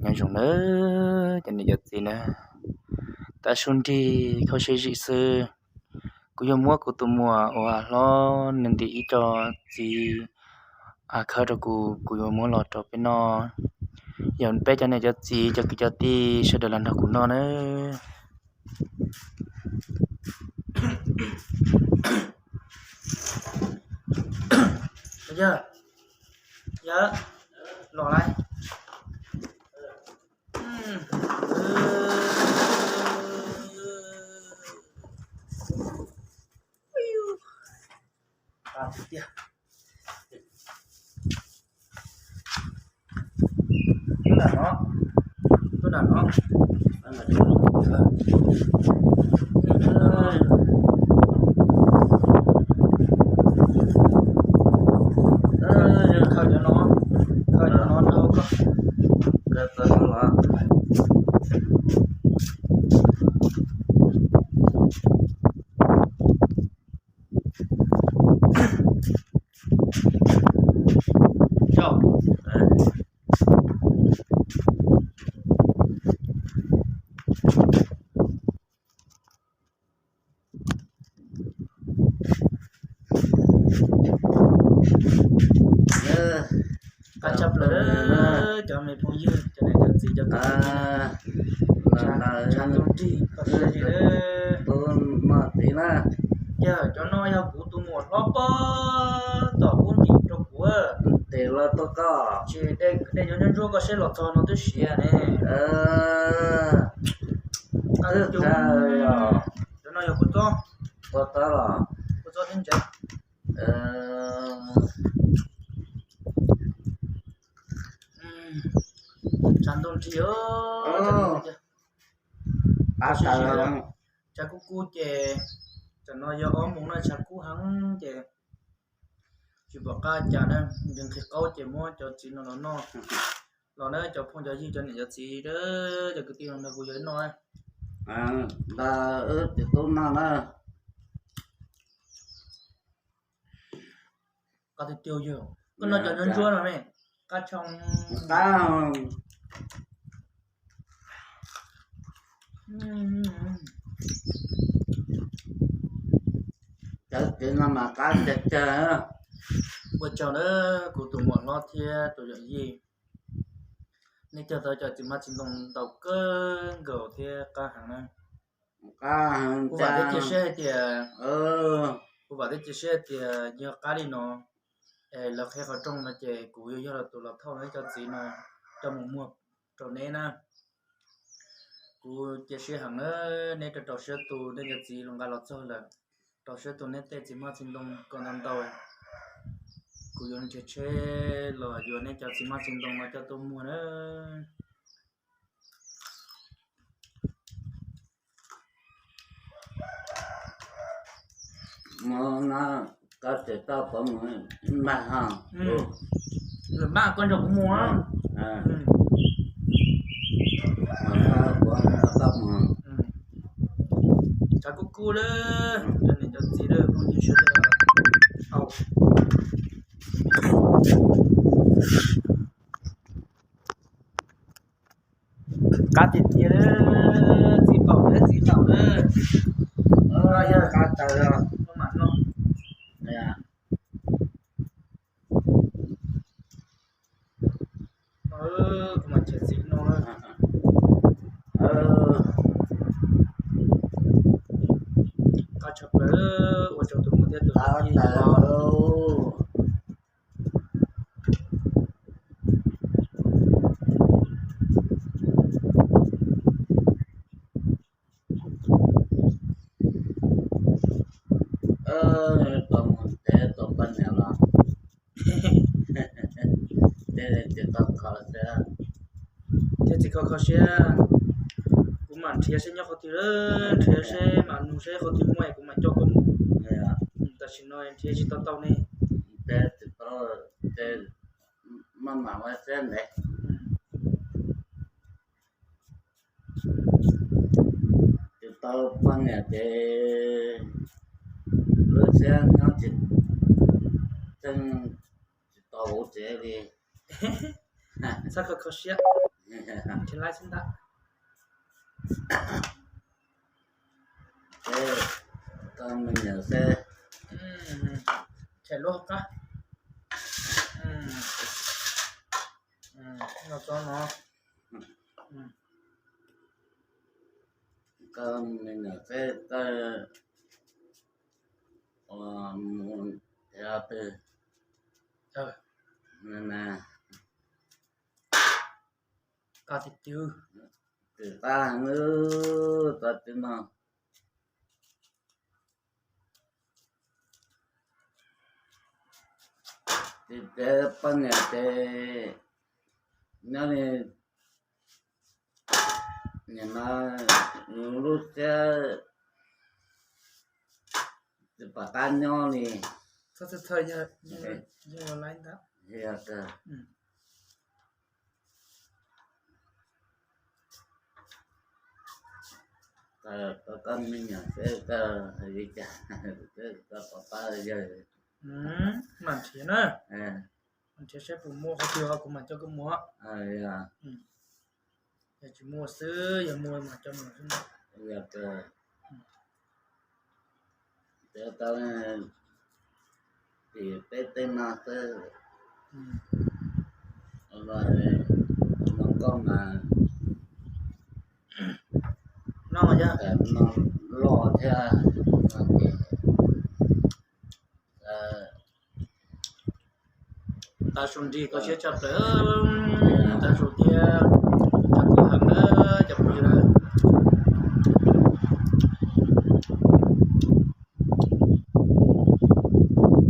Nyob zoo nawb cov niam cov txiv na, tag su nrig khaub siab zim xwb. Kuv yuav muab kuv tus muam uas hlob nws ntim ib co txiv av khawb rau kuv, kuv yuav muab los rau peb noj. Yog peb cov niam cov txiv cov kwv cov tij sawv daws los nrog kuv noj nawb. Yog, yog, los lawm. Tuaj nram no, tuaj nram no. Khaws cov no, khaws cov no rau koj. Qab tshaj plaws cov me phooj ywg, cov niam cov txiv, cov kwv tij, tshav ntuj nrig koj siab zim. Yog cov no yog kuv tus muam hlob pog tom ub ntim rau kuv. Ces de cov ntsuab ntsuab koj seb los txog no twb siav ne. Cov no yog kua txob, kua txob thiab ntses. Tshav ntuj nrig, tshav kub kub ces, tam no yog ob moos no tshav kub heev ces tsis pom qab cas na, nqhis qaub ces muab cov txiv no los noj. Los na cov phooj cov ywg cov niam cov txiv, cov kwv tij no kuv yuav noj. Ntawd wb txiv tub noj na. Qab tiag tiag yog koj noj cov ntsuab ntsuab no me, qab tshaj. Qab. Cov txiv no mas qab tiag tiag. Ua tsaug na kuv tus muam hlob thiab tus yawm yij, nej cog tau cov txiv hmab txiv ntoo ntau kawg nkaus thiab qab heev na. Kuv vam thiab cia siab hais tias, kuv vam thiab cia siab hais tias yog qab li no, es lawv qhib qhov rooj no ces kuv yuav yog tus los thauj cov txiv no coj mus muag rau neb na. Kuv cia siab heev na, neb rau rau siab tu nej cov txiv los nqa los txog lawm, rau siab tu neb tej txiv hmab txiv ntoo kom ntau ntau, kuv yuav nrhiav tsheb los yuav neb cov txiv hmab txiv ntoo no coj tuaj muag na. Mus no, koj tseem tau puas mus npaj ho? Npaj koj nrog kuv mus. Tshav kub kub lawm, cov niam cov txiv lawm phooj ywg sawv daws. Qab tiag tiag, txiv qaub lawm, txiv qaub lawm. Yog qab tawv os. Kuv mam nrhiav txiv no. Qab tshaj plaws, ua tsaug tus muam thiab tus tij. Tau mus nrhiav tus poj niam los, thiaj li tsis tau kho siab, thiaj tsis kho kho siab. Kuv mam nrhiav seb nyob qhov twg, nrhiav seb mam nug seb qhov twg muaj kuv mam coj koj mus. Tam sim no nrhiav tsis tau tau ne. Maj mam ua siab ntev. Tsis tau poj niam ces lub siab nyob tsis, tseem tsis tau hauv tsev li. Txhob kho kho siab. Tsis laib xwb ntag. Koj me nyuam seb. Tshem lub hauv qab. No tso no. Koj me nyuam seb koj mus yog twg na. Koj tis twv, twv qab heev, txog twb no. Tis tias poj niam ces nyob li nim no lub siab tsis pom qab nyob li. Koj me nyuam seb koj hais li cas, koj pom qab yawg. Mam nrhiav na, mam nrhiav seb puas muaj qhov twg ho kuv mam coj koj mus. Yog tsis muaj xwb, yog muaj mam coj mus xwb. Tau tim peb tej no xwb. No koj mas no loj thiab no ces tav su nrig koj siab tshaj plaws, tav su thiab tshaj plaws heev na cov phooj ywg na.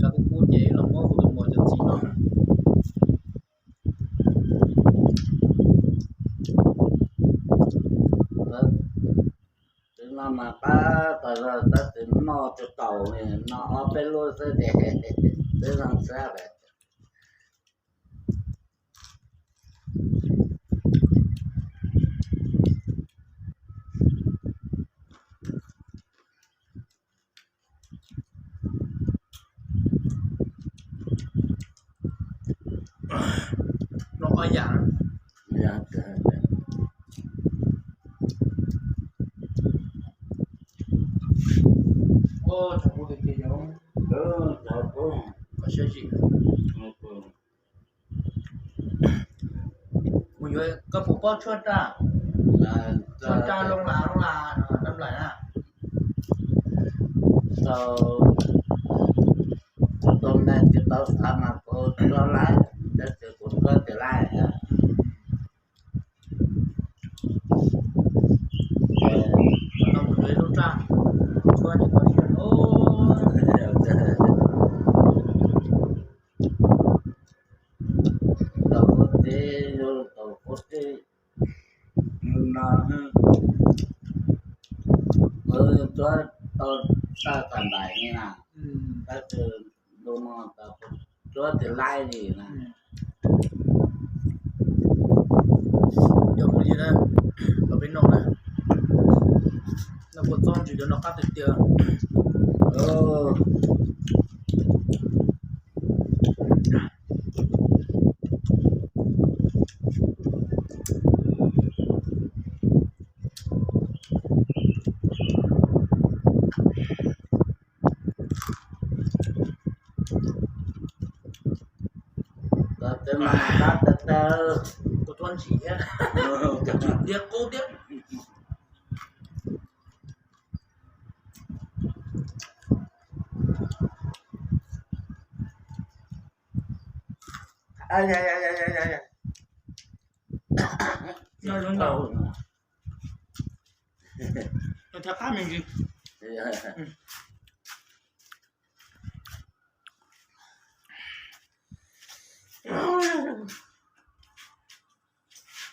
Rau kuv pub ces los muab kuv tus muam cov txiv no. Twb no mas qab tas zog tab sis noj tsis taus li, noj ob peb lub xwb ces twb zoo siab lawm. No ob yam. Ua tsaug koj tus txiv yau, koj siab zim. Mus yuav koj puas paub tshuaj raj, tshuaj raj loo las loo las no raj nplaim na. Tau, kuv tus me tsis tau xav mas kuv tsuab laib, tab sis kuv tsuab tsis laib. Tau mus yuav ib lub raj tshuab ces tau siab. Tau kuv txiv, tau kuv txiv no, kuv tsuab tau raj tas npaim li na, tab sis ntu no tau kuv tsuab tsis laib li na. Cov phooj ywg na, los peb noj na, noj kua txob ntsis cov no qab tiag tiag. Kua txob ntsim thiab, ntsim thiab qub thiab. Noj zoo ntau, noj thiab qab me ntsis.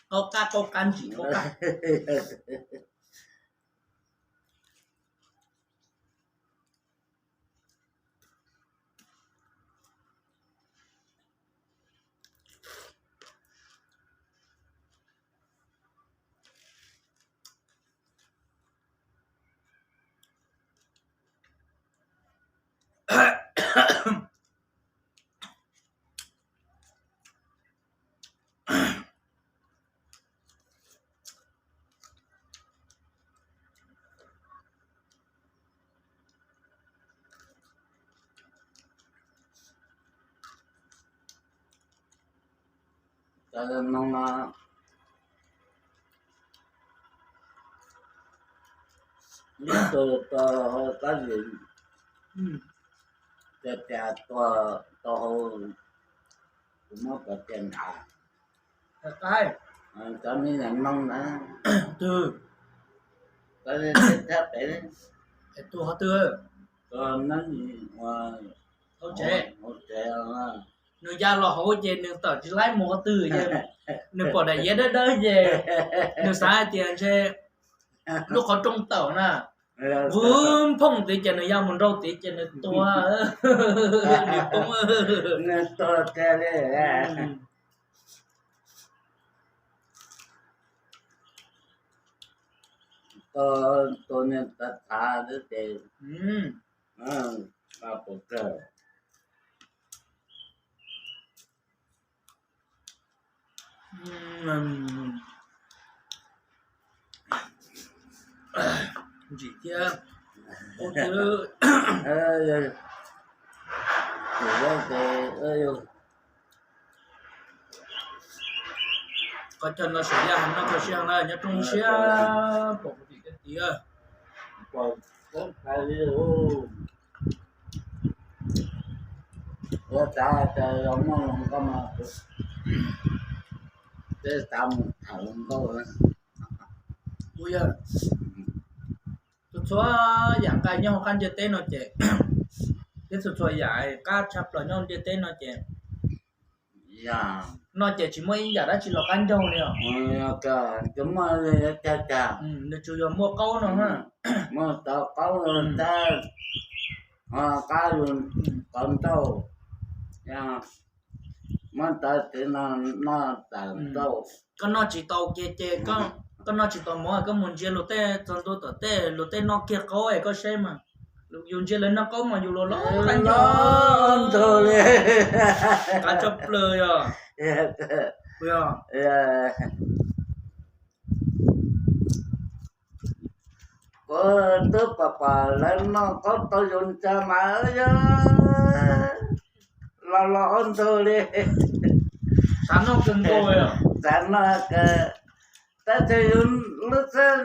Qaub qab qaub qab ntsim qaub qab. Ntawd no, ib tug tau hauv qab zim, tias tias tua tau hauv, kuv muab cov tias nrad, cov me nyuam noog na, twg, cov thiab pem, tus qhov twg, tus neb, hauv tsev, hauv tsev, nws ya los hauv ces nws tawm tsis laib mus qhov twg ces nws pom daim iav dawb dawb ces nws xav hais tias ntshe lub qhov rooj tawm na, vwb phooj tid ces nws ya mus nrau tid ces nws tua, nws poob. Nws tua tiag li. Tua, tua niag tav thav xwb ces, pus kawg. Ntsim thiab, qhov chaw no saum yaj heev no, kho siab heev na, nyob rooj siab pom kuv tim tiag. Ua cas cas los muaj hluas nkauj mas, peb xav mus tham hluas nkauj. Kuv yog txhua txhua yam nqaij nyob hauv qab ntiaj teb no ces, thiab txhua txhua yam qab tshaj plaws nyob hauv ntiaj teb no ces, no ces tsis muaj ib yam dab tsi los qab ncaug li os. Nws tsuas yog muaj qaub no, muaj tau qaub tab, qab yus qhov nrauj, muab ntawd txiv no noj tawm nrauj. Koj noj tsis tau kiag ces, koj noj tsis tau mov koj mus ntsia luag tej txog ntua tom tej, luag tej noj kiag qaub es koj saib mas, yus ntsia lawv noj qaub mas yus los los qab ncaug li, qab tshaj plaws yog. Kuv twb pom pom lawv noj qaub tau yus ntsa mas yog los los ob ntug li. Xav noj kawg nkaus, xav noj kawg, tab sis yus lub xab,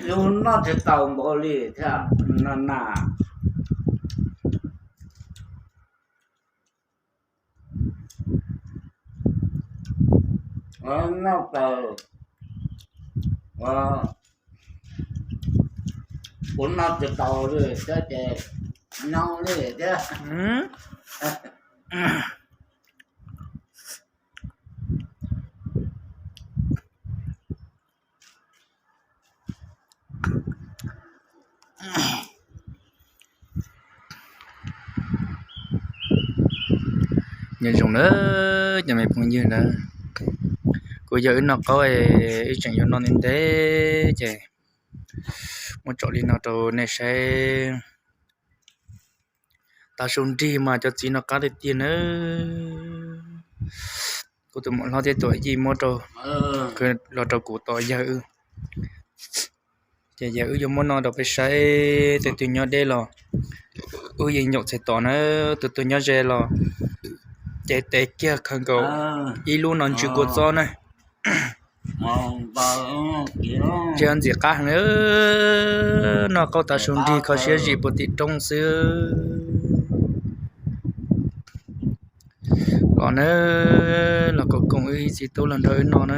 yus noj tsis tau npaum li thiab no na. Noj tau, kuv noj tsis tau li thiab ces nyob li thiab. Nyob zoo na cov me phooj ywg na, kuv yog wb noj qaub, wb tseem yuav noj ntev ntev ces muab tso li no rau nej saib. Tav su nrig mas cov txiv no qab tiag tiag na. Kuv tus muam hlob thiab tus yij muab rau, los rau kuv tos yawg wb. Ces yawg wb yuav muab noj rau peb saib, tus twg nyob deb los wb yeej ncaum txhais tos na, tus twg nyob ze los ces tes kiag khaws nkaus ib lub no ntsw kua txob na. Ntsia ntxim qab heev, noj qaub tav su nrig kho siab zim puag tim roob xwb. Los na, los koom koom wb ib txiv tub los nrog wb noj na.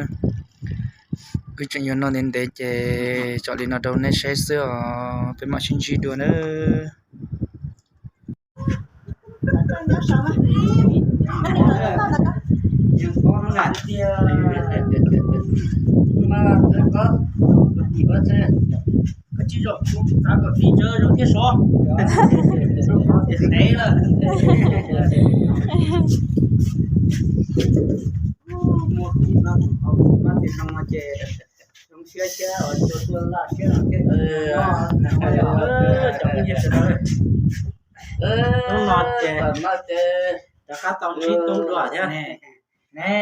Wb tseem yuav noj ntev ntev ces tso li no rau nej saib xwb os, peb mam sib ntsib dua na. Koj tsis zaum kuv txav kom tij cawv zoo thiab sov. Zoo qhov tias ntev lawm. Muaj kuv no tus hauv kuv no ces zoo no ces zoo siab siab uas tuaj tuaj laj siab no thiab. Cov phooj ywg sawv daws, hnub no ces rov qab tau ntsib tub dua thiab. Ne,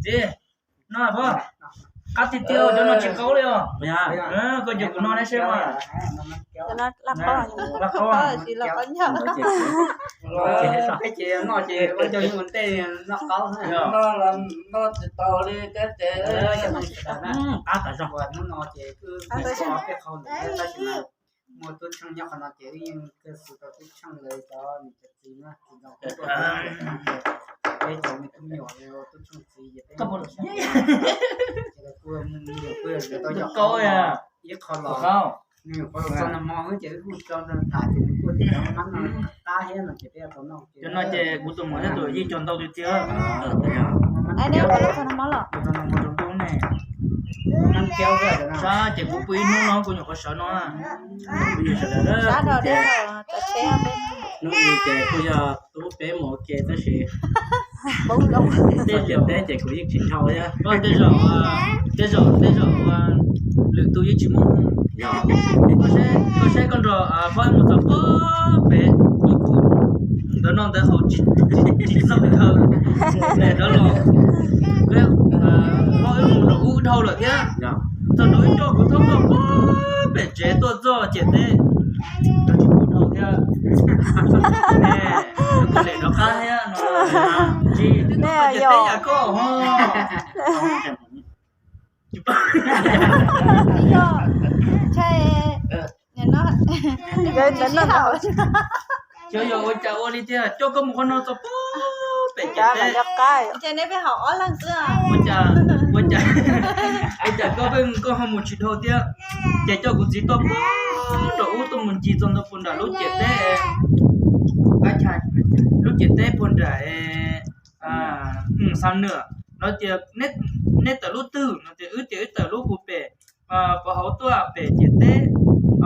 txiv, no pog, Qab tiag tiag, cov no tsis qaub li os. Koj cov kuv no neb seb mas. Laj qaub. Peb ces noj ces ua ncauj yeej ua ntej noj qaub. Noj tsis tau li kab ces. Qab tas zog. Hnub no ces kuj peb qhau ntawd tab sis mas muaj tub tsheej nyob qhov no ces wb yeej kawg xwm rau tub tsheej lawv cov niam cov txiv na, tsis zoo peb cov me tub me nyuam, tub tsheej txiv ces peb kuj mus kuj yog tau cov qaub ib qho los. Nws nyuam qhuav los txog nag hmo xwb ces wb kuj tso nrog tham ces nws kuj tias cov mab no qab thiab no ces peb tau noj. Cov no ces kuv tus muam thiab tus yeej cog ntau tiag tiag. Sab ces kuv pw ib hnub no kuv nyuam qhuav sawv no. Hnub i ces kuj yog tub peb mus ua ke tab sis tej liam teb ces kuv yeej tsis dhau thiab. Koj tej zaum, tej zaum, tej zaum lwm tus yeej tsis muaj. Koj saib koj nrog pog ib mus txog pem tus ntawd no ntawd haus tsis txog li ntawd. Rov los, pog ib mus rau ub dhau lawm thiab. Txog nrau ib co kuv thauj tuaj pem tsev tuaj txog ciam teb, tsis pub dhau thiab. Lem rov qab thiab no. Tsis twb tuaj ciam teb yam koj ho. Xyov yog ua cas ua li tiag, coj koj mus qhov no txog pem pem ciam teb. Ua cas, ua cas, ua cas koj pheej koj ho mus tsis dhau thiab, ces coj kuv txiv tuaj pem rau ub tuaj mus ncig txog ntua puag nram lub ciam teb, lub ciam teb puag nram Xa Nwm no tias, neb tawm lub twg no tias wb tias wb tawm lub puag pem, puag hauv tuaj pem ciam teb,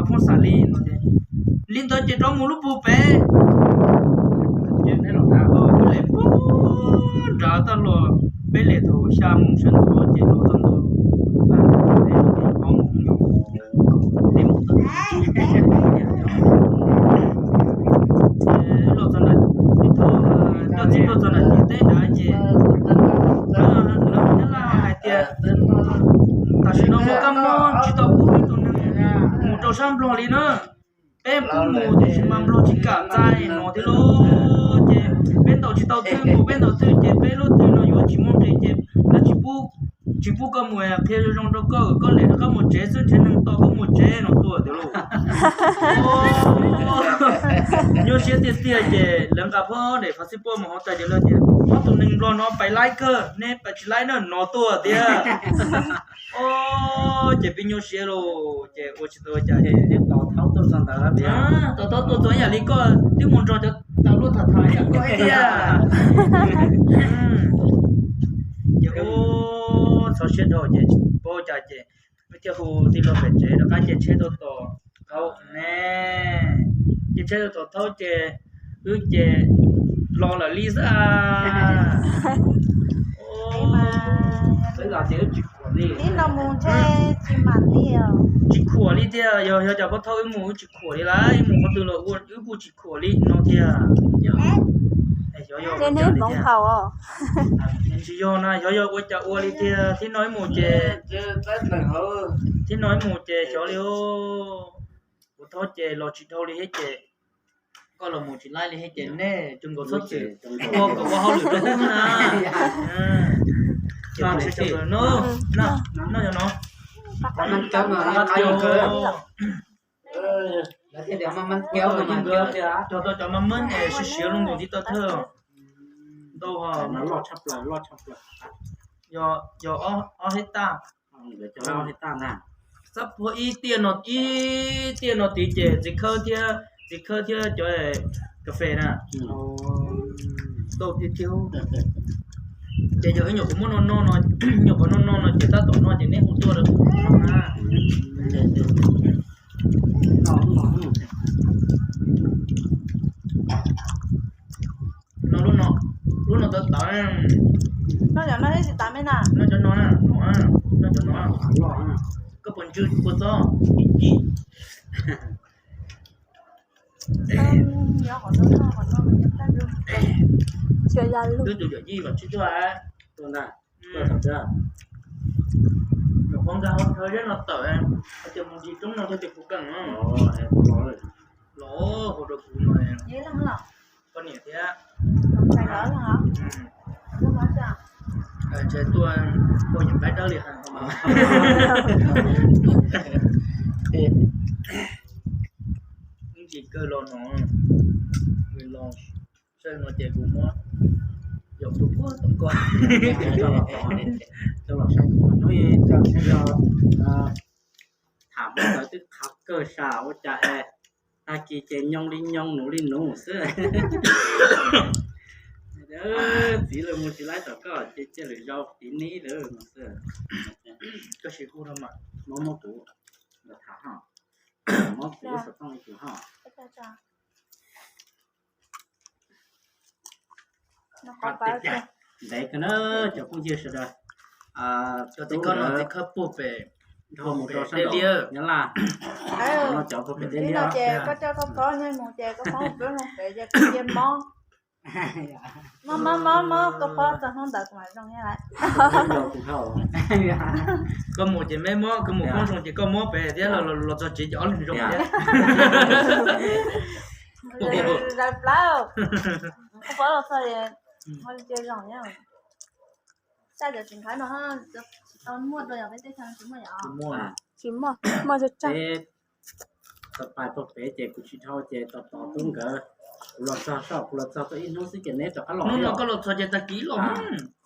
Phooj Xav Lis no tias, li ntawd ces rov mus lub puag pem. Ces wb lem puag nrad tag los, peb lem thaum xya moos sawv ntxov ces los txog ntua ob moos. Los txog nram, coj txiv tuaj txog nram ciam teb nrad ces lawv hais tias, tam sim no muaj kab mob tsis tau pub ib tug neeg mus rau sab Nplog li na. Peb pub mus tiam sis mas Nplog tsis kam txais no thiab lauj. Ces peb ntaus tsis tau twg mus, peb ntaus twg ces peb lub twg no yuav tsis muaj nqis ces lawv tsis pub, tsis pub koj mus. Qhia zoo zoo rau koj, koj lem rov qab mus tsev xwb, nrhiav neeg tos koj mus tsev no tuaj tiag lauj. Nyuaj siab tiag tiag ces lawv nqa phob daim Facebook mus hauv tas ces lawv tias, ob tug neeg Nplog no pais laib kawg, neb pais tsis laib na no tuaj tiag. Ces peb nyuaj siab lauj, ces ua tsis tau cas ces twb tos thaub tuaj txog ntawd, tos thaub tuaj txog ib yam li koj twb mus nrog cov tas luaj tham tham ib yam koj thiab. Ces ua txhawj siab dhau ces paub cas ces wb thiaj hu tij laug pem tsev rov qab caij tsheb tuaj tos thaub ne. Caij tsheb tuaj tos thaub ces wb ces los lawm li xwb. Tsis khuam li tiag, yog yog cas pab thaub wb mus wb tsis khuam li lawm, wb mus qhov twg los wb kuj tsis khuam li no tiag. Tsis yog na, xyov yog ua cas ua li tiag, thib no wb mus ces, thib no wb mus ces xyov li. Kuv thaub ces los tsis dhau li thiab ces koj los mus tsis laib li thiab ces nej tsuas nkaus txhob txwm ua kom ua hauj lwm rau wb na. Ces noj cov no. Cog tau cov ma mab es siav siav lub nkaus tib tau thawj. Ntau, yog ob hej taj. Xab puag ib tiaj no, ib tiaj no tid ces txiv khawb thiab, txiv khawb thiab cov kas fes na. Tau tiag tiag. Ces yog ib nyuam qhuav muab no no no, nyuam qhuav no no no ces tab tom no ces neb hu tuaj rau kuv no na. No lub no, lub no tawv tawv. No cov no, no cov no, no cov no. Koj puas ntsw puas txob? Twb tus yawm yij kom tsis tuaj. Nyuam qhuav nkag hauv chaw zeb no tawm, hais tias mus ntsis roob no thiaj tias kuv keej no. Los hauv rau kuv no, poj niam thiab. Ntshe tuaj poj niam qaib dawb li hais. Ib ntsis kawg los no, los saib no ces kuv muab yog tus puag tom ko. Coj los saib, coj los saib yog tham ntawd twb qhov kawg sam ua cas es tag kis ces nyoo li nyoo, nuv li nuv xwb. Txiv lawv mus tsis laib tom koj ces cia lwm zaus tiv nib lawm no xwb. Koj sim hu no mas, muab muab kuv los tham ho, muab kuv lub xov tooj li kuv ho. Ntev kawg na cov phooj ywg sawv daws. Cov txiv koj no txiv khawb puag pem, dhau mus rau sab nraud Nyab Laj. No cov puag pem dej liab ces koj coj koj phob nyob mus ces koj phob peb mus pem ces koj cia mob. Mob mob mob mob, koj phob txog hnub ntawd kuv mam zoo nyob lawm. Koj mus ces me mob, koj mus poob zoo ces koj mob pem thiab, los txog tsev ces ob leeg zoo thiab. Zaws plab, koj phob los txog ces cia zoo nyob. Xaj cov txiv khawb no tsis tau muaj rau yog peb teb chaws tsis muaj yom? Tsis muaj, muaj tsawg tsawg. Tau pais tau pem ces kuv tsis dhau ces tos tos tub nkawd. Kuv los txog, kuv los txog tau ib hnub xwb ces neb rov qab los. Hnub no koj los txog ces tag kis los.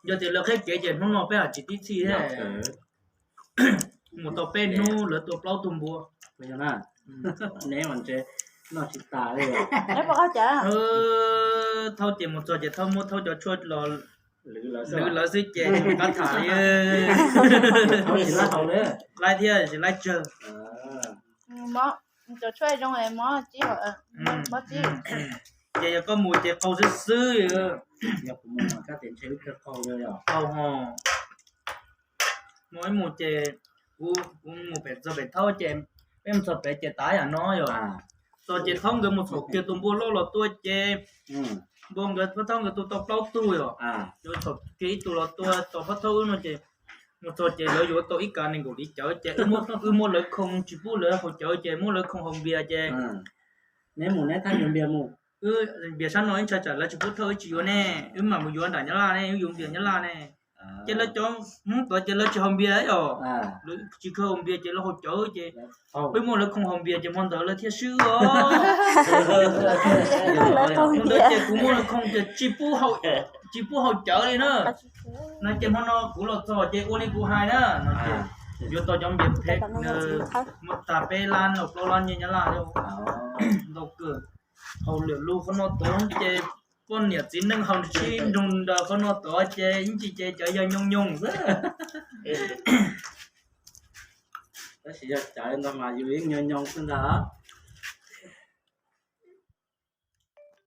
Yog tias lawv qheb kev ces hnub no peb haj tsis tib txhij thiab. Mus tau peb hnub lawv tua plaub tug npua. Neb mas ntshe noj tsis tas li. Thauj ces mus txog ces thauj muab thauj cov tshuaj los lwv lawv xwb ces tsis muaj qab tham li. Laib thiab tsis laib tsawg. Cov tshuaj zoo mob tsib, mob tsib. Ces yog koj mus ces qau xwb xwb. Yog kuv mus mas kab tes ntshe wb kawg qau li os. Qau ho. Mus ib mus ces kuv, kuv mus pem txog pem thaub ces peb mus txog pem ces tav yam no yom. Txog ces thaub nkawd mus txhom kiag tus npua loj los tua ces npua nkawd, pab thaub nkawd tua tau plaub tug yom. Yuav txhom kiag ib tug los tua tos pab thaub wb no ces mus txog ces lawv yuav tau ib kav nees nkaum li cawv ces wb muab lawv khoo tsis pub lawv haus cawv ces muab lawv khoo haus npias ces neb mus neb thab yuav npias mus. Wb npias sab no ib ntshai tsam lawv tsis pub thauj wb tsis yuav ne, wb mam mus yuav nram Nyab Laj ne, wb yuav npias Nyab Laj ne. Ces lawv cov Hmoob tod ces lawv tsis haus npias os, lawv tsis kheev haus npias ces lawv haus cawv ces wb muab lawv khoo haus npias ces hmo ntawd lawv thiaj swb os. Hmo ntawd ces kuv muab lawv khoo ces tsis pub haus cawv li na. No ces hmo no kuv los txog ces ua li kuv hais na, yuav tau cov npias phem, muab tag peb lab los plaub lab nyiaj Nyab Laj li. Ntau kawg. Haus lwm lub qhov no tod ces poj niam txiv neej haus sib nrug nraws qhov no tod ces ib ntsis ces cov yog nyoos nyoos xwb. Tab sis yog cov ntawd mas yus yeej nyoos nyoos xwb ntag.